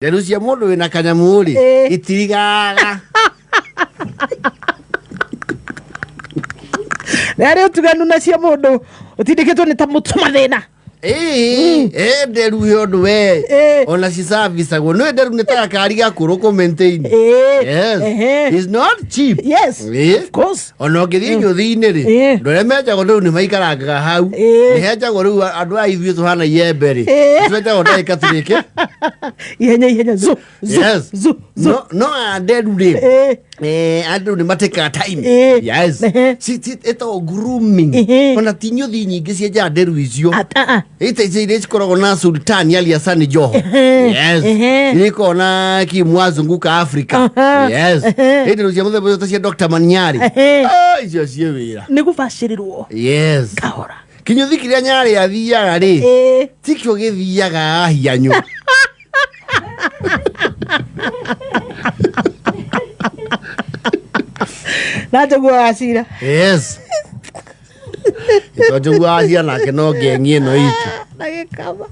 Nderu cia mũndũ wĩna kanyamũ rĩ itirigaga. Nĩ harĩ ũtiganu na cia mũndũ ũtindĩkĩtwo nĩ ta mũtu mathĩna. Ĩĩ, ĩ nderu he ũndũ we ona cicavisagwo nĩ nderu nĩ ta gakari gakũrũ kũ maintain. Yes. It's not cheap. Yes. Ĩĩ. Of course. Ona ũngĩthiĩ nyũthi-inĩ rĩ, andũ arĩa menjagwo rĩu nĩ maikarangaga hau. Nĩ henjagwo rĩu andũ aya ithuĩ tũhana iembe rĩ, twenjagwo ndagĩka tũrĩke. Ihenya ihenya zu zu Yes. zu zu. No, no anderu rĩ, andũ nĩ matekaga time. Yes. Ĩtagwo grooming. Ona ti nyũthi nyingĩ cienjaga nderu icio. Ita icio iria cikoragwo na Sultani Ali Hassan Joho. Yes. Iria ikoragwo na Kimwazunguka Africa. Yes. Ĩndĩ cia mũthemba ũcio ta cia Dr. Manyari. Ah, icio ciĩ wĩra. Nĩ gũbacĩrĩrwo. Yes. Kahora. Kinyũthi kĩrĩa Nyarĩ athiaga rĩ, tikĩo gĩthiaga ahianyũ. Na njogu wa cira. Yes. Ito njogu wa cira nake no ngengi ĩno itũ. Na gĩkaba.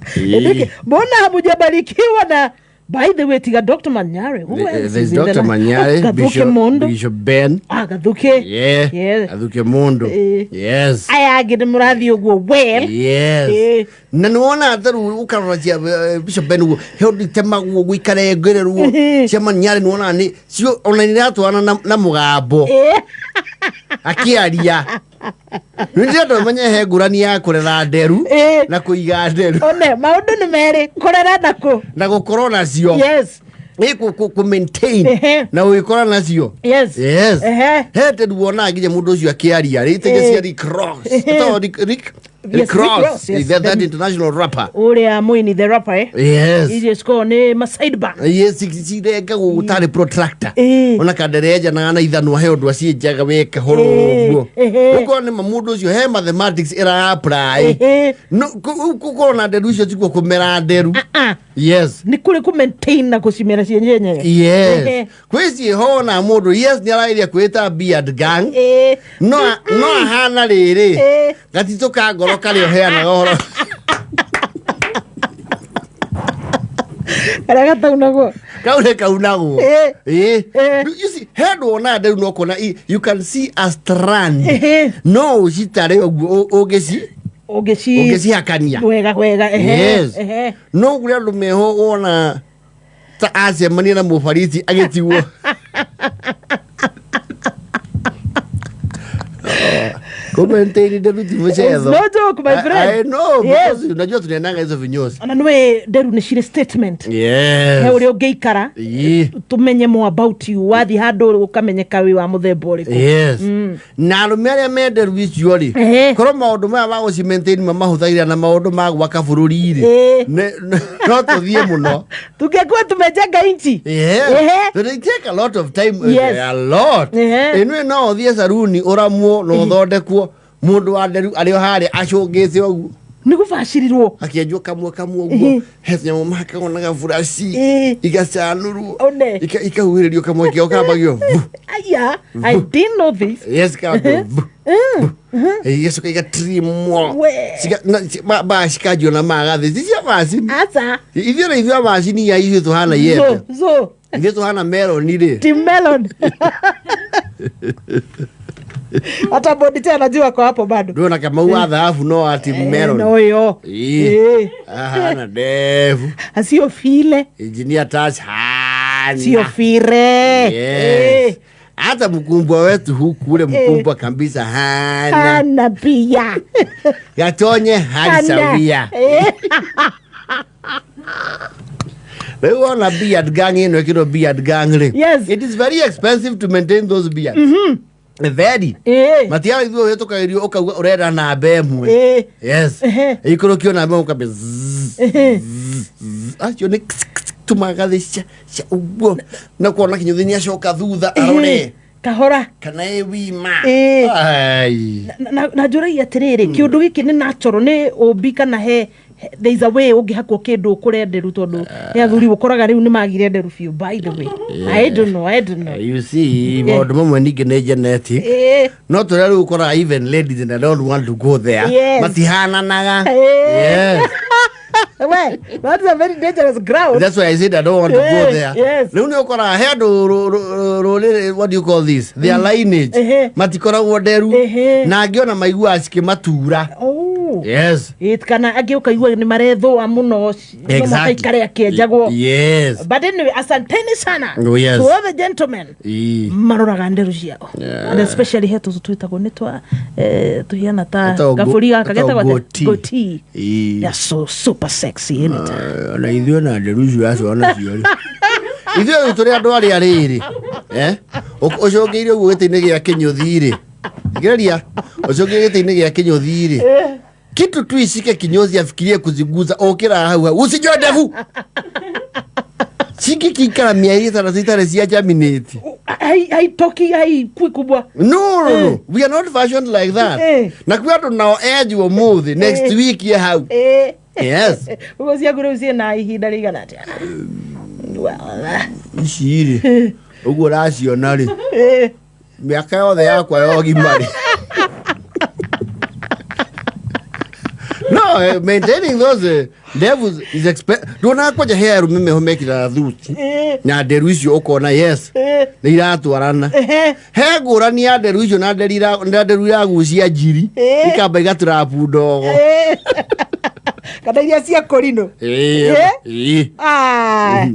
Mbona hamujabarikiwa na, by the way, tiga Dr. Manyare. Who else There's is in the Dr. line? Manyare, Oh, Gathuke Bishop, Mondo. Bishop Ben. Ah, Gathuke. Yeah. Gathuke Mondo. Yes. Aya angĩ nĩ mũrathiĩ ũguo well. Yes. Na nĩ wona ta rĩu ũkarora cia Bishop Ben ũguo he ũndũ itemagwo ũguo ikarengererwo cia Manyare nĩ wonaga nĩ cio ona nĩ iratwarana na mũgambo akĩaria. Nĩ ndĩrenda ũmenye he ngũrani ya kũrera nderu na kũiga nderu. One maũndũ nĩ merĩ, kũrera na kũ na gũkorwo nacio. Yes. Ĩ kũ maintain na gũgĩkora nacio. Yes. Yes. He nderu wonaga nginya mũndũ ũcio akĩaria rĩ itenge cia Rick Ross. Etagwo Rick Rick Yes, Rick Rick Ross, Ross, yes. that international rapper. Ũrĩa mũini, the rapper, eh? Yes. Icio cikoragwo nĩ ma sidebar. Yes, cirengagwo gũtarĩ protractor. Ona kanderenjanaga na ithanwa he ũndũ acienjaga we kahoro ũguo. Ũkorwo nĩ ma mũndũ ũcio he mathematics ĩra apply. No gũkorwo na nderu icio tikuo kũmera nderu. Yes. Nĩ kũrĩ kũ maintain na kũcimera cienyenyewe. Yes. Kwĩ ciĩho na mũndũ yes nĩ arageria kwĩta beard gang. No no ahana rĩrĩ. Gatitũ ka ngoro karĩa ũheanaga ũhoro. Karĩa gataunagwo. Kau nĩ kaunagwo. Ĩĩ. You see, he andũ wonaga nderu no kuona you can see a strand. No ũcitare ũguo ũngĩci Ũngĩci ũngĩcihakania. Wega wega. Yes. No kũrĩ andũ meho wona ta acemania na mũbarithi agĩtigwo. Kumaintain nderu ti mchezo. It's no joke, my friend. I know, Yes. because unajua tunaendanga hizo vinyozi. Ona nĩwe nderu nĩ cirĩ statement. Yes. He ũrĩa ũngĩikara tũmenye more about you, wathiĩ handũ ũkamenyeka wĩ wa mũthemba ũrĩkũ. Yes. Na arũme arĩa menderu icio rĩ, korwo maũndũ maya ma gũci maintain mamahũthagĩra na maũndũ ma gwaka bũrũri rĩ, no tũthiĩ mũno. Tungekuwa tumejenga nchi. Yeah. But it take a lot of time. A lot. Ĩno no ũthiĩ saruni ũramwo na ũthondekwo mũndũ wa nderu arĩ o harĩa acũngĩte ũguo Nĩ gũbacĩrĩrwo. Akĩenjwo kamwe kamwe ũguo he tũnyamũ mahakagwo na gaburaci igacanũrwo One. Ikahuhĩrĩrio kamwe kĩo kambagio vu. Aya, I didn't know this. Yes, kambagio vu. Igacoka igatrimwo. We. Ba cikanjio na magathĩ ti cia macini. Aca. Ithuĩ na ithuĩ a macini ya ithuĩ tũhana iembe. Zo, zo. Ithuĩ tũhana meroni rĩ. Team Melon. Hata bodi tena najua kwa hapo bado. Ndũna Kamau wa thahabu no wa Team Melon. No yo. Ĩĩ. Ahana ndevu. Sio file. Engineer Touch hana. Sio fire. Yes. Hata mkumbwa wetu huku ule mkumbwa kabisa hana. Hana pia. Gatonye hali Hana. sawia. Rĩu wona beard gang ĩno ĩkĩrwo beard gang rĩ. Yes. It is very expensive to maintain those beards. Very. Matiara ithuĩ ũhĩtũkagĩrio ũkauga ũrenda namba ĩmwe. Yes. Ĩikũrũkio namba ĩmwe ũkambia zzz, zzz, zzz. Acio nĩ kss, kss, tumagathĩ cia ũguo na kuona kinyũthi nĩ acoka thutha arore Kahora. Kana ĩ wima. Ai. Na njũragia atĩrĩrĩ, kĩũndũ gĩkĩ nĩ natural, nĩ ũmbi, kana he there is a way ũngĩhakwo kĩndũ ũkũre nderu? Tondũ nĩ athuri ũkoraga rĩu nĩ magire nderu biũ. By the way, I don't know, I don't know. You see, maũndũ mamwe ningĩ nĩ genetic. No tũrĩa rĩu ũkoraga even ladies, and I don't want to go there, matihananaga. Yes. We, that's a very dangerous ground. That's why I said I don't want to go there. Rĩu nĩ ũkoraga he andũ rũrĩrĩ, what do you call this, their lineage, matikoragwo nderu, na angĩ ona maiguaga cikĩmatura. Oh. Yes. Ĩ, kana angĩ ũkaigua nĩ marethũa mũno, no mũhaka aikare akĩenjagwo. But anyway, asanteni sana Oh, yes. to all the gentlemen maroraga nderu ciao. And especially he tũcũ twĩtagwo nĩ twa tũhiana ta Etagwo gabũri gaka etagwo getagwo atĩa? goatee. Goatee. They're so super sexy anytime. Na ithuĩ na nderu icio acio onacio rĩ, ithuĩ rĩu tũrĩ andũ arĩa rĩrĩ ũcũngĩire ũguo gĩtĩ-inĩ gĩa kĩnyũthi rĩ, thikĩrĩria, ũcũngĩire gĩtĩ-inĩ gĩa kĩnyũthi rĩ, kitu tu ishike kinyozi afikirie kuziguza, ũkĩra hau hau usinyoe ndevu cingĩkĩikara mĩeri 6 itarĩ cia germinate. Haitoki, haikui kubwa. No, we are not fashioned like that. Na kwĩ andũ nao enjwo ũmũthĩ, next week ye hau. Yes. Ũguo ciaku rĩu ciĩna ihinda rĩigana atĩa? Well, Ici rĩ, ũguo ũraciona rĩ, mĩaka yothe yakwa ya ũgima rĩ, no maintaining those levels is expe nduonaga kwanja he arũme meho mekĩraga thuti na nderu icio, ũkona yes, nĩ iratwarana. He ngũrani ya nderu icio na nderu na nderu iragucia njiri, ikamba igatũrabu ndogo. Kana iria cia kũrinũ. Ĩĩ. Ah,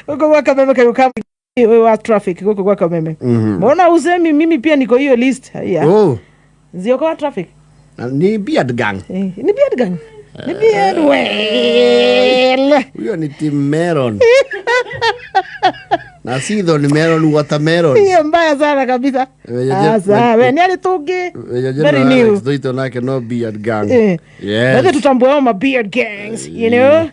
gũkũ gwa Kameme kaigu ka ũyũ wa traffic gũkũ gwa Kameme, mbona usemi mimi pia niko hiyo list? Haya. Oh, Nzioka wa traffic. Na ni beard gang. Ni beard gang, ni beard, well. Huyo ni team melon na sitho ni melon, watermelon. Hiyo mbaya sana kabisa. Asa we ni ari tungi very new. Thũitũ nake no beard gang. Yes. Tutambue hao ma beard gangs, you know.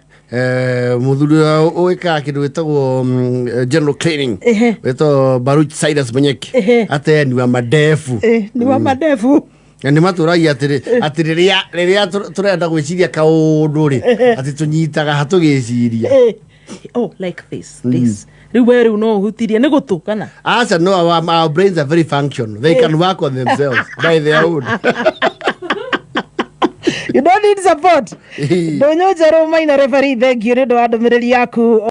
Mũthuri ũĩkaga kĩndũ gĩtagwo general cleaning, wĩtagwo Baruch Cyrus Munyeki, ate ni wa madefu. Ni wa madefu. Na nĩ matũragia atĩrĩ atĩ rĩrĩa tũrenda gwĩciria kaũndũ rĩ, atĩ tũnyitaga hatũgĩciria. Oh, like this rĩu we rĩu no ũhutirie nĩ gũtũ kana? Aca, no, our brains are very functional. They can work on themselves by their own. You don't need support. Ndũnyũ njerũ maina referee, thank you nĩ ũndũ wa ndũmĩrĩri yaku.